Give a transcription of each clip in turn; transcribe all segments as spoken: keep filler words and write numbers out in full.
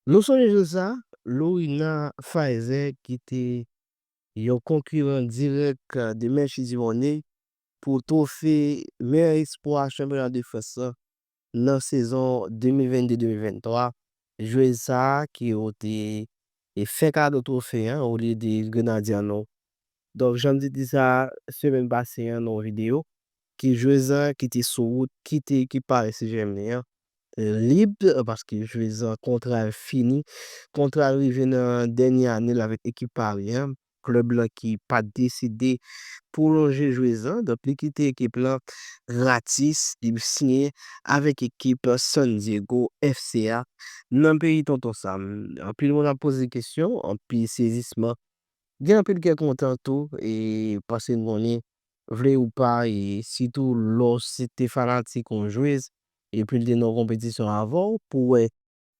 Nou sonje jou sa, Lorina Faizer ki te yon konkiran dirèk de Melchie Dumornay pou twofe meyè espwa chanpyona de Frans lan nan sezon de mil vennde de mil venntwa. Jwez sa a ki yo te fè kado twofe an olye de Grenadyan nou. Donk, jan m te di sa semèn pase an nan yon videyo, ki jwez lan ki te sou wout kite ekip Paris Saint-Germain an lib, paske jwez lan kontra l fini. Kontra l rive nan dènye ane l avèk ekip Paris an. Klèb lan ki pa t deside pwolonje jwez lan, donk li kite ekip lan gratis, li siyen avèk ekip San Diego F C a nan peyi Tonton Sam. Anpil moun ap poze kesyon, anpil sezisman. Gen anpil kè kontan tou, e paske n konnen, vle ou pa, e sitou lè w se te fanatik yon jwez, epi l te nan yon konpetisyon avè w, pou wè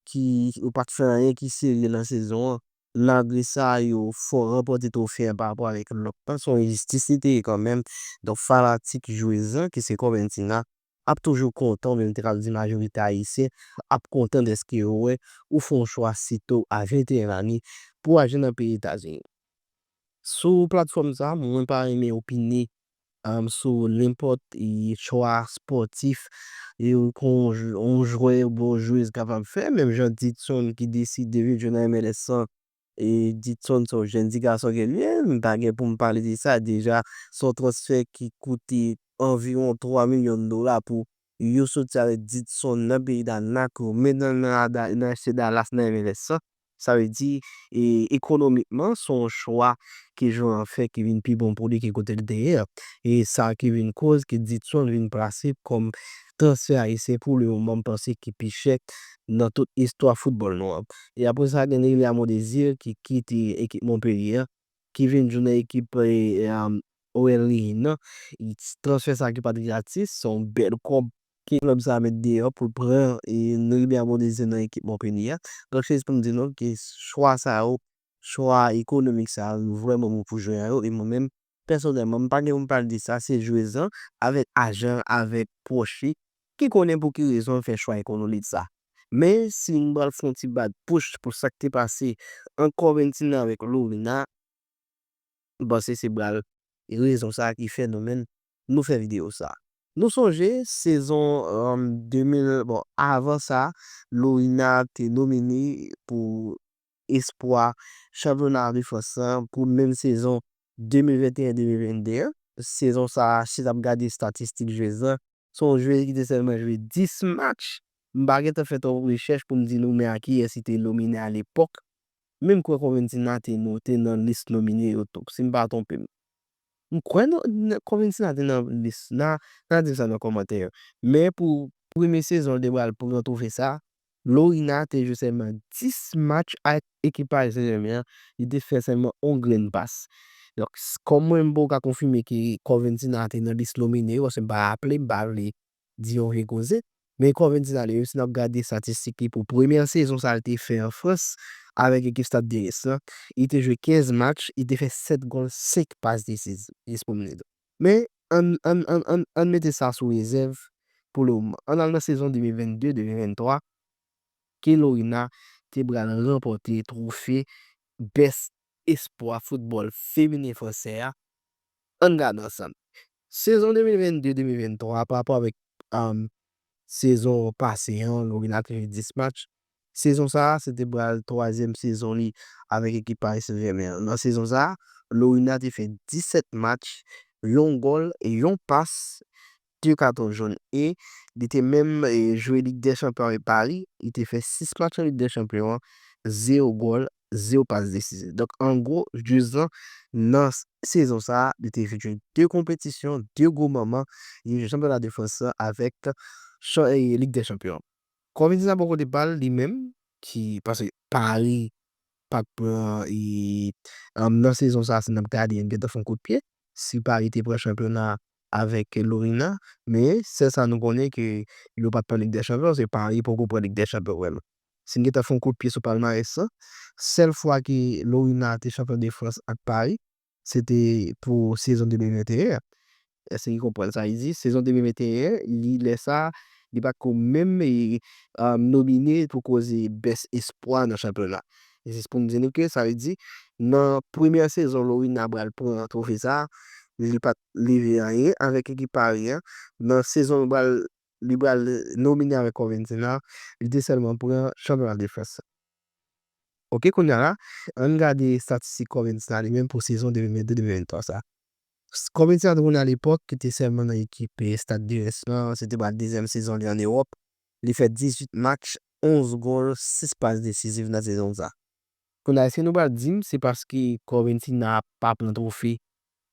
ki ou pa t fè anyen ki serye nan sezon an. Malgre sa, yo fè w ranpòte twofe an pa rapò avèk lòt lan. Se yon enjistis li te ye kanmenm. Donk, fanatik jwez lan, ki se Corventina, ap toujou kontan, ou menm te kab di majorite ayisyen ap kontan dèske yo wè ou fè yon chwa sito a venteyen lane pou al jwe nan peyi Etazini. Sou platfòm sa, mwen pa renmen opine um, sou nenpòt chwa spòtif yon jwè oubyen jwez kapab fè, menm jan Ditson ki deside vin jwe nan M L S lan. E Ditson se yon jèn ti gason ke l ye, m pa gen pou m pale de sa. Deja, se yon transfè ki koute anviwon twa milyon dola pou yo soti avèk Ditson nan peyi Danak, yo mennen l nan, nan H C Dallas nan M L S lan. Sa vle di, e, ekonomikman, se yon chwa ke jwè an fè ki vin pi bon pou li ke kote l te ye a. E sa ki vin koz ke Ditson vin plase kòm transfè ayisyen pou le moman, m panse ki pi chè nan tout istwa foutbòl nou an. E apre sa, gen Guillermo Desir ki kite ekip Montpellier an, ki vin jwe nan ekip, e, e, um, O L Reign nan. Transfè sa ki pa t gratis, se yon bèl kòb ke klèb sa a met deyò pou l pran, e, Guillermo Desir nan ekip Montpellier an. Donk, se jis pou m di nou ke chwa sa yo, chwa ekonomik sa yo, vrèman bon pou jwè yo. E mwen menm, pèsonèlman, m pa gen pou m pale de sa, se jwez lan, avèk ajan, avèk pwòch li, ki konnen pou ki rezon l fè chwa ekonomik sa. Men, si m pral fè yon ti bad push pou sa k te pase ant Corventina avèk Lorina, m panse se pral rezon sa a ki fè nou menm nou fè videyo sa. Nou sonje sezon, um, de mil, bon, avan sa, Lorina te nomine pou espwa chanpyona de Frans lan pou menm sezon de mil venteyen de mil vennde. Sezon sa a, si n ap gade estatistik jwez lan, se yon jwez ki te sèlman jwe dis match. M pa gentan fè twòp rechèch pou m di nou men a kiyès li te nomine alepòk. Men m kwè Corventina te, nou, te nan lis nomine yo tou, si m pa twonpe m. M kwè non, n-, Corventina te nan lis. N a, n a di m sa nan kòmantè yo. Men pou premye sezon l te pral pran twofe sa, Lorina te jwe sèlman dis match ak ekip Paris Saint-Germain an, li te fè sèlman yon grenn pas. Donk, s-, kòm mwen, m poko ka konfime ke Corventina te nan lis nomine yo, paske m pa raple, m pa vle di yon vye koze. Men Corventina li menm, si n ap gade estatistik li pou premyè sezon sa l te fè an Frans avèk ekip Stade de Reims lan, li te jwe kenz match, li te fè sèt gòl, senk pas desizif, jis pou m di nou. Men, ann, ann, ann, ann, ann mete sa sou rezèv pou le moman. Ann al nan sezon de mil vennde de mil venntwa, ke Lorina te pral ranpòte twofe best espwa foutbòl feminen fransè a. Ann gade ansanm. Sezon de mil vennde de mil venntwa, pa rapò avèk, um, sezon pase an, Lorina te jwe dis match. Sezon sa a, se te pral twazyèm sezon li avèk ekip Paris Saint-Germain an. Nan sezon sa a, Lorina te fè disèt match, yon gòl e yon pas, de katon jòn e li te menm, e, jwe Lig dè Chanpyon avèk Paris. Li te fè sis match an Lig dè Chanpyon an, zewo gòl, zewo pas desizif. Donk, an gwo, jwez lan, nan s-, sezon sa a, li te jwe de konpetisyon, de gwo moman. Li jwe chanpyona de Frans lan avèk chan-, e, Lig dè Chanpyon an. Corventina bò kote pa l, li menm, ki, paske Paris pa t pran, e, um, nan sezon sa a, si n ap gade, n gentan fè yon kout pye. Si Paris te pran chanpyona avèk Lorina, men sèl sa nou konnen ke yo pa t pran Lig dè Chanpyon, se Paris poko pran Lig dè Chanpyon vrèman. Si n gentan fè yon kout pye sou palmarès lan, sèl fwa ke Lorina te chanpyon de Frans ak Paris, se te pou sezon de mil venteyen an. Èske ki konprann sa li di? Sezon de mil venteyen, li, lè sa, Li pa ko menm e, um, nomine pou koze best espwa nan chanpyona. E se pou m di nou ke sa vle di, nan premyè sezon Lorina pral pran twofe sa, li pa t leve anyen avèk ekip Paris an. Nan sezon li pral, li pral nomine avèk Corventina, li te sèlman pran chanpyona de Frans. Ok, kounye a la, ann gade estatistik Corventina li menm pou sezon de mil vennde de mil venntwa sa. Corventina te konnen alepòk ki te sèlman nan ekip eh, Stade de Reims lan, se te pral dezyèm sezon li an Ewòp. Li fè dizuit match, onz gòl, sis pas desiziv nan sezon sa. Kounye a, èske nou pral di m se paske Corventina pa pran twofe?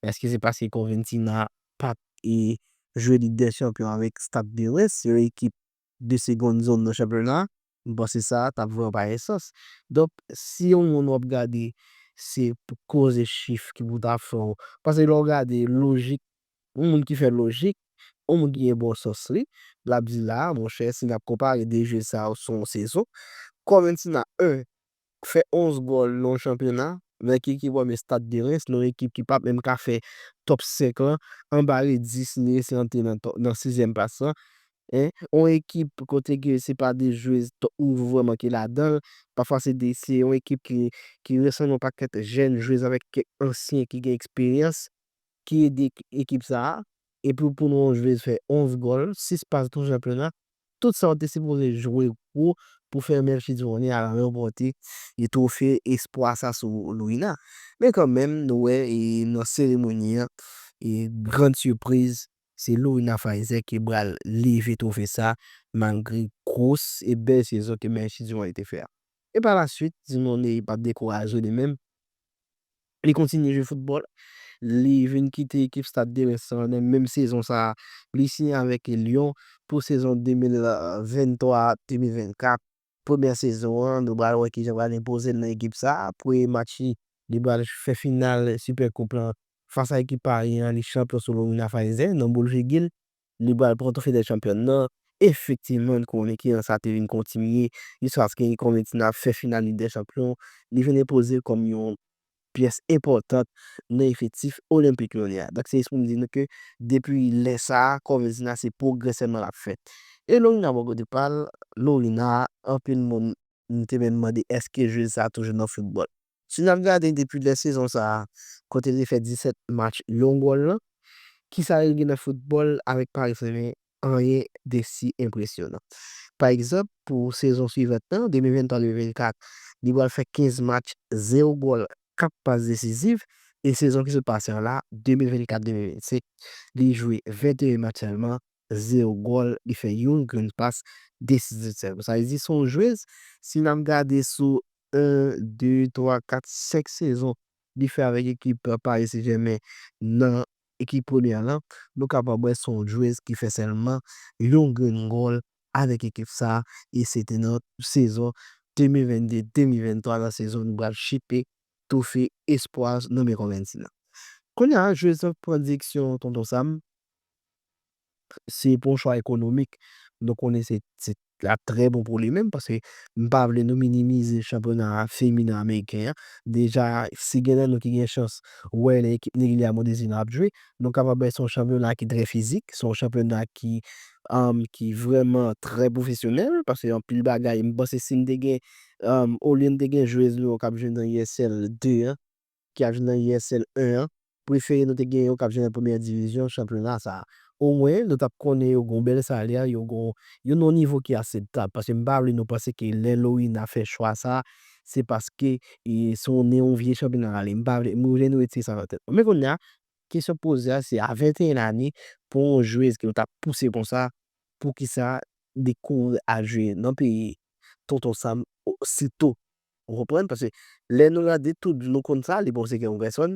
Èske se paske Corventina pa t e jwe Lig dè Chanpyon avèk Stade de Reims, yon ekip de segonn zòn nan chanpyona? M panse sa t ap vrèman pa gen sans. Donk, si yon moun w ap gade, se pou koze chif ki pou ta fè w. Paske lè w gade lojik, yon moun ki fè lojik, yon moun ki gen bon sans li, l ap di la, monchè, si n ap konpare de jwèz sa yo sou yon sezon, Corventina, en, fè onz gòl nan yon chanpyona, nan ekip ki pwemye Stade de Reims, nan yon ekip ki p ap menm ka fè top senk lan, anba redi si li resi antre nan, nan sizyèm plas lan. En, yon ekip kote ke se pa de jwèz top nivo vrèman ki ladan l, pafwa se de, se yon ekip ki, ki rasanble yon pakèt jèn jwèz avèk kèk ansyen ki gen eksperyans, ki ede ek- ekip sa a. Epi pou nou yon jwèz fè onz gòl, sis pas nan chanpyona, tout sa yo te sipoze jwe gwo pou fè Melchie Duvaunet al ranpòte e twofe espwa sa sou Lorina. Men kanmenm, nou wè e nan seremoni an, e grann sipriz, se Lorina Fraser ki pral leve twofe sa, malgre gwo e bèl sezon ke Melchie Duvaunet te fè a. E pa laswit, Duvaunet pa t dekouraje li menm. Li kontinye jwe foutbòl. Li vin kite ekip Stade de Reims lan nan menm sezon sa a. Li siyen avèk Lyon pou sezon de mil venntwa de mil vennkat. Premyè sezon an, nou pral wè kijan pral enpoze l nan ekip sa a. Premye match li, li pral fè final Super Coupe lan fas a ekip Paris an, li chanpyon sou Lorina Fraser nan boul figi l. Li pral pran twofe dè chanpyon nan. Efektivman, n konnen ke sa te vin kontinye jiskaske Corventina fè final Lig dè Chanpyon. Li vin enpoze l kòm yon pyès enpòtan nan efektif Olympique Lyonnais a. Donk, se jis pou m di nou ke depi lè sa a, Corventina se pwogrè sèlman l ap fè. E Lorina bò kote pa l, Lorina, anpil moun te menm mande èske jwèz sa a toujou nan foutbòl. Si n ap gade depi lè sezon sa a, kote li fè disèt match, yon gòl lan, kisa li gen nan foutbòl avèk Paris Saint-Germain? Anyen de si enpresyonan. Pa egzanp, pou sezon swivan lan, de mil venntwa de mil vennkat, li pral fè kenz match, zewo gòl, kat pas desiziv, e sezon ki sot pase an la, de mil vennkat de mil vennsenk, li jwe venteyen match sèlman, zewo gòl, li fè yon grenn pas desiziv sèlman. Sa vle di se yon jwèz, si n ap gade sou en, de, twa, kat, senk sezon li fè avèk ekip Paris Saint-Germain nan ekip premyè lan, nou kapab wè se yon jwèz ki fè sèlman yon grenn gòl avèk ekip sa a, e se te nan sezon de mil vennde de mil venntwa, nan sezon nou pral chipe twofe espwa nan men Corventina. Kounye a, jwèz lan pran direksyon Tonton Sam, se pou yon chwa ekonomik. Nou konnen se, se la trè bon pou li menm, paske m pa vle nou minimize chanpyona feminen ameriken an. Deja, si gen nan nou ki gen chans wè lè ekip Guillermo Deschamps ap jwe, nou kapab wè se yon chanpyona ki trè fizik, se yon chanpyona ki, um, ki vrèman trè pwofesyonèl, paske anpil bagay, m panse si n te gen, um, olye n te gen jwèz nou yo k ap jwe nan U S L de an, ki ap jwe nan U S L en an, prefere nou te gen yo k ap jwe nan premyè divizyon chanpyona sa a. Omwen, nou t ap konnen yo gon bèl salè, yo gon, yo nan yon nivo ki akseptab. Paske m pa vle nou panse ke lè Lorina fè chwa sa a, se paske e, se yon, yon vye chanpyona l ale. M pa vle, m vle nou retire sa nan tèt nou. Men kounye a, kesyon poze a, se a venteyen lane, pou yon jwèz ke yo t ap pouse konsa, poukisa li kouri al jwe nan peyi Tonton Sam o- sito? Ou konprann? Paske lè nou gade tout, nou konn sa, li pa yon sekrè pou pèsonn.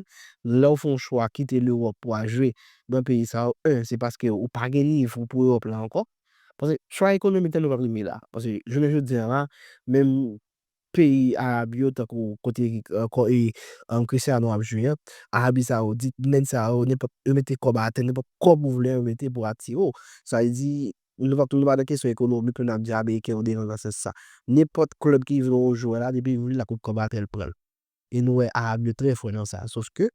Lè w fè yon chwa kite Lewòp pou al jwe nan peyi sa yo, en, se paske ou pa gen nivo pou Ewòp la ankò. Paske chwa ekonomik lan nou p ap rive la. Paske jounen jodi a la, menm peyi Arab yo, tankou kote, e, kò- e, um, Cristiano ap jwe an, Arabi Sawoudit, nèg sa yo, nenpòt, yo mete kòb atè, nenpòt kòb ou vle, yo mete pou atire w. Sa vle di, nou pa, nou pa nan kesyon ekonomik, pou n ap di Ameriken yo devan nan sans sa. Nenpòt klèb ki vle yon jwè la, depi li la, kout kòb atè l pran l. E nou wè Arab yo trè fò nan sa. Sòf ke,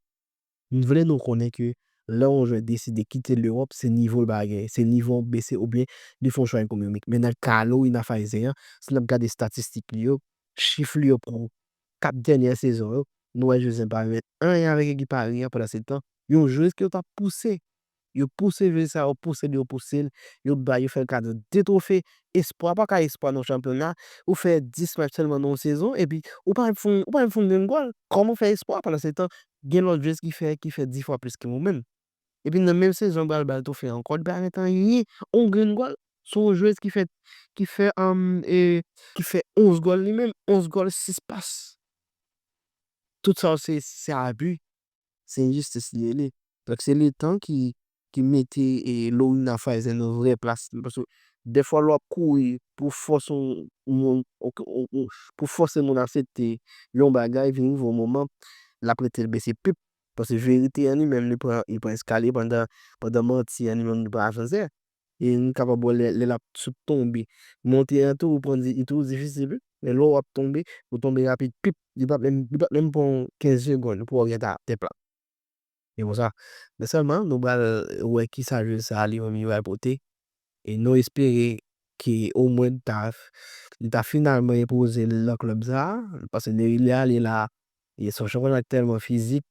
m vle nou konnen ke Lè yon jwè deside kite Lewòp, se nivo l pa genyen, se nivo an bese oubyen li fè yon chwa ekonomik. Men nan ka Lorina Faizer an, si n ap gade estatistik li yo, chif li yo pou kat dènyè sezon yo, nou wè jwez pa renmen anyen avèk ekip Paris an pandan se tan. Yon jwez ke yo t ap pouse. Yo pouse jwez sa, yo pouse l, yo pouse l, yo bay, yo fè l kado de twofe. Espwa pa ka espwa nan chanpyona. Ou fè dis match sèlman nan yon sezon, epi ou pa menm fè, ou pa menm fè yon grenn gòl. Kòman w fè espwa pandan se tan? Gen lòt jwez ki fè, ki fè dis fwa plis ke ou menm. Epi nan menm sezon, pral ba l twofe ankò, li pa mete anyen, yon grenn gòl. Se yon jwez ki fè, ki fè, um, e, ki fè onz gòl li menm, onz gòl, sis pas. Tout sa yo se, se abi, se enjistis li ye li. Donk se letan ki, ki mete e, Lorina Faizer nan vrè plas li. Paske dèfwa lè w ap kouri pou fòse yon moun, pou fòse moun aksepte yon bagay, vin rive yon moman, l ap rete l bese pip. Paske verite an li menm, li pran, li pran eskalye pandan, pandan manti an li menm, li pran asansè. E nou kapab wè lè, lè l ap sot tonbe. Monte an tou, ou pran di, li toujou difisil wi. Men lè w ap tonbe, ou tonbe rapid, pip, li p ap menm, li p ap menm pran kenz segonn pou w gentan atè plat. E konsa. Men sèlman, nou pral wè kisa jwez sa a li menm li pral pote. E nou espere ke omwen li ta, li ta finalman enpoze l nan klèb sa a, paske depi li ale la, e se yon chanpyona ki tèlman fizik,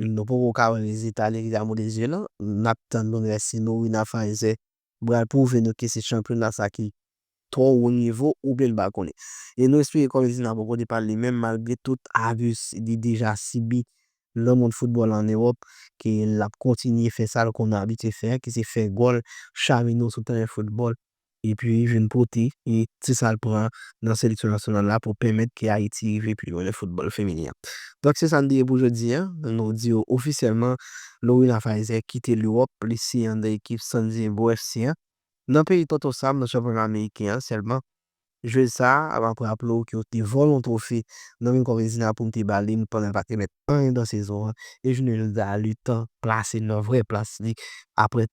nou poko ka wè rezilta li ki ta monte zye lan. N ap tann pou n wè si Lorina Faizer pral pwouve nou ke se chanpyona sa ki twò wo nivo oubyen n pa konnen. E nou espere kòm Zina poko depa li menm malgre tout abi li deja sibi nan mond foutbòl an Ewòp, ke l ap kontinye fè sa l konn abitye fè, ki se fè gòl, chamene w sou teren foutbòl, epi vin pote, e se sa l pran nan seleksyon nasyonal la pou pèmèt ke Ayiti rive pi lwen nan foutbòl feminen an. Donk se sa n te gen pou jodi a, nou di w ofisyèlman, Lorina Faizer kite Lewòp, li siyen anndan ekip San Diego F C an. Nan peyi Tonton Sam, nan chanpyona ameriken an sèlman, jwez sa a, m ap raple w ke w te vòlè yon twofe nan men kòm Zina pou m te ba li l pandan l pa te mèt anyen nan sezon an, e jounen jodi a, li tan plase l nan vrè plas li, apre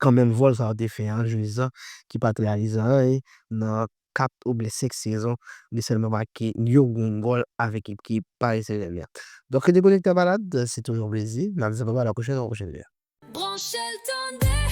kanmenm vòl sa a w te fè an, jwez an ki pa t reyalize anyen nan kat oubyen senk sezon, li sèlman make yon grenn gòl avèk ekip Paris Saint-Germain. Donk rete konekte a Palad, se toujou yon plezi. N ap di sa bye bye, a la pwochèn, a la pwochèn. Branche l tande.